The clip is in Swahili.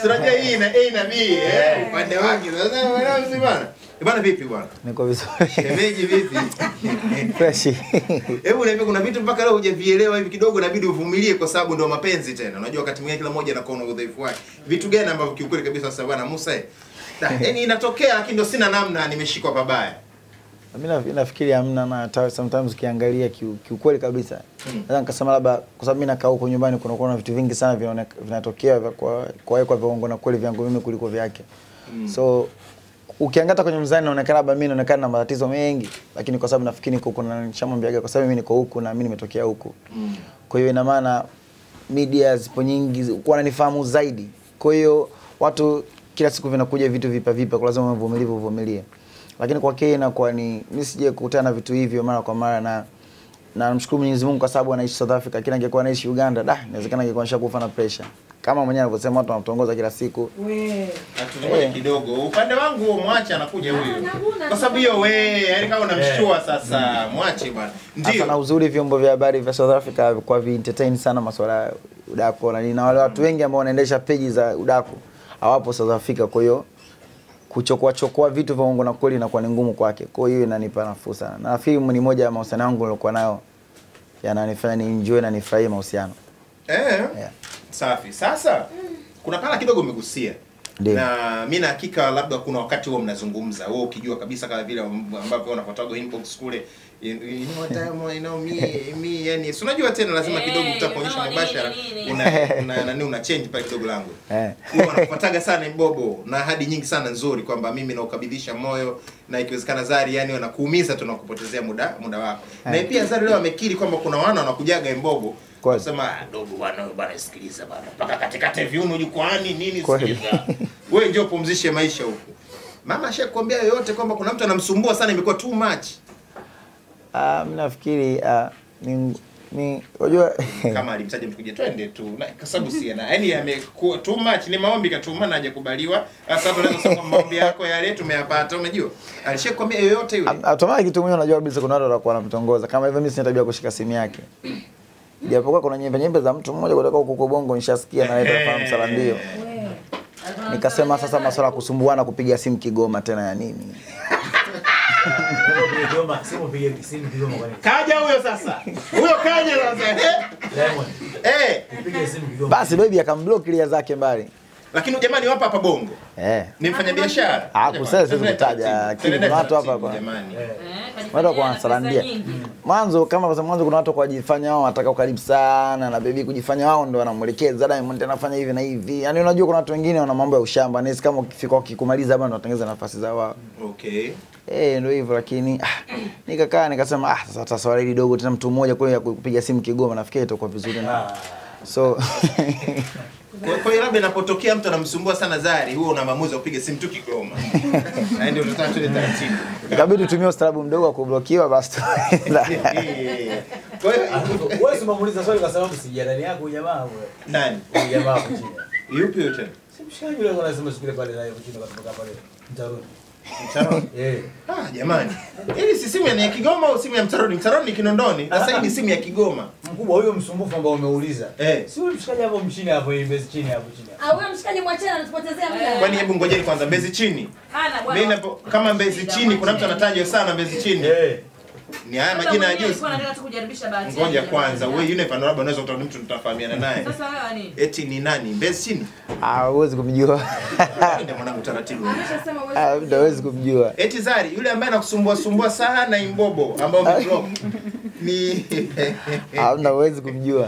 Sirajia hii na A na B upande wake. Sasa mwanangu bwana. Bwana vipi bwana? Niko vizuri. Shemeji vipi? Fresh. Hebu niambie, kuna vitu mpaka leo hujavielewa hivi kidogo inabidi uvumilie kwa sababu ndio mapenzi tena. Unajua wakati mwingine kila mmoja anakuwa na udhaifu wake. Vitu gani ambavyo kiukweli kabisa sasa bwana Musa yaani inatokea lakini ndio sina namna, nimeshikwa pabaya. Mimi nafikiri hamna, na sometimes ukiangalia kiukweli kabisa. Naweza nikasema labda kwa sababu mimi nakaa huko nyumbani kuna kuna vitu vingi sana vinatokea kwa viungo na kweli vyangu mimi kuliko vyake. So ukiangalia kwenye mzani inaonekana labda mimi naonekana na matatizo mengi, lakini kwa sababu nafikiri niko huko na nishamwambiaga kwa sababu mimi niko huku na mimi nimetokea huku. Kwa hiyo ina maana media zipo nyingi wananifahamu zaidi. Kwa hiyo watu kila siku vinakuja vitu vipa vipa, kwa lazima uvumilivu uvumilie. Lakini kwa kile inakuwa ni mimi sije kukutana na vitu hivyo mara kwa mara, na namshukuru Mwenyezi Mungu kwa sababu anaishi South Africa. Kila angekuwa anaishi Uganda, inawezekana angekuwa nishakufa na pressure. Kama mwenyewe alivyosema watu wanamtongoza kila siku. Wewe atuzoe kidogo. Upande wangu mwache anakuja huyo. Kwa sababu hiyo wewe, yaani kama unamshtua sasa, mwache bwana. Ndio. Na uzuri vyombo vya habari vya South Africa kwa vi entertain sana masuala ya udaku na nini, na wale watu wengi ambao wanaendesha page za udaku hawapo South Africa, kwa hiyo kuchokoa chokoa vitu vya uongo na kweli inakuwa ni ngumu kwake. Kwa hiyo inanipa nafuu sana. Na nafikiri ni moja ya mahusiano yangu nilikuwa nayo yananifanya ni enjoy na nifurahie mahusiano. Yeah. Safi. Sasa kuna pala kidogo umegusia. Na mimi na hakika labda kuna wakati huo mnazungumza, wewe ukijua kabisa kama vile ambavyo unafuataga inbox kule, you know what I you know me yani si unajua tena lazima kidogo utakuonyesha mubashara una nani una change pale kidogo langu. Huwa anafuataga sana Mbobo na ahadi nyingi sana nzuri kwamba mimi naukabidhisha moyo na ikiwezekana Zari yani wanakuumiza tunakupotezea muda wako. Na pia Zari leo amekiri kwamba kuna wana wanakujaga Mbobo kusema dogo bwana bwana sikiliza bwana mpaka katikati viuno jukwaani nini sikiliza. Wewe njoo pumzishe maisha huku. Mama ashakwambia yoyote kwamba kuna mtu anamsumbua sana imekuwa too much? Mimi nafikiri ni unajua kama alimtaja mtu kuja twende tu na kwa sababu si ana yani amekuwa too much, ni maombi katuma na hajakubaliwa. Sasa tunaweza kusema maombi yako yale tumeyapata, unajua. Alishakwambia yoyote yule? Automatic tu mwenyewe unajua kabisa kuna watu watakuwa wanamtongoza. Kama hivyo mimi sina tabia kushika simu yake. Japokuwa kuna nyembe nyembe za mtu mmoja kutoka huko Bongo nishasikia na yeye anafahamu sala ndio. Nikasema sasa masuala kusumbuana kupiga simu Kigoma tena ya nini? Kigoma, simu piga simu Kigoma kwa nini? Kaja huyo sasa. Huyo kaja sasa. Diamond. Piga simu Kigoma. Basi baby akamblock ile zake mbali. Lakini jamani wapo hapa Bongo. Ni mfanyabiashara. Sasa siwezi kutaja lakini kuna watu hapa hapa. Jamani. Watu kwa salandia. Mwanzo kama kwa mwanzo kuna watu kwa kujifanya wao wataka ukaribu sana na baby kujifanya wao ndio wanamuelekeza Diamond anafanya hivi na hivi. Yaani unajua kuna watu wengine wana mambo ya ushamba, na kama ukifika ukikumaliza hapa ndio watengeneza nafasi za wao. Okay. Ndio hivyo lakini nikakaa nikasema sasa hata swali hili dogo tena mtu mmoja kwa kupiga simu Kigoma nafikiri itakuwa vizuri na. So kwa hiyo labda inapotokea mtu anamsumbua sana Zari, huo una maamuzi ya kupiga simu tu Kigoma. Na ndio tutataka tuende taratibu. Ikabidi tutumie ustaarabu mdogo wa kublokiwa basi. Kwa hiyo wewe usimuulize swali kwa sababu si jirani yako jamaa wewe. Nani? Huyu jamaa hapo chini. Yupi yule tena? Si mshikaji yule anasema siku ile pale live chini katoka pale Mtaroni. Mtaroni? Jamani. Hili si simu ya Kigoma au simu ya Mtaroni? Mtaroni ni Kinondoni. Sasa hii ni simu ya Kigoma. Mkubwa huyo msumbufu ambao umeuliza. Si huyo mshikaji hapo mchini hapo Mbezi chini hapo chini. Huyo mshikaji mwachana anatupotezea muda. Kwani hebu ngojeni kwanza Mbezi chini. Hana bwana. Mimi kama Mbezi chini kuna mtu anatajwa sana Mbezi chini. Ni haya majina ya juzi. Nilikuwa nataka tu kujaribisha bahati. Ngoja kwanza wewe yule pano labda unaweza kutoka mtu tutafahamiana naye. Sasa wewe nini? Eti ni nani? Mbezi chini? Huwezi kumjua. Ndio mwanangu taratibu. Ameshasema huwezi. Ndio huwezi kumjua. Eti Zari yule ambaye anakusumbua sumbua sana Imbobo ambao umeblock. Ni ndio huwezi kumjua.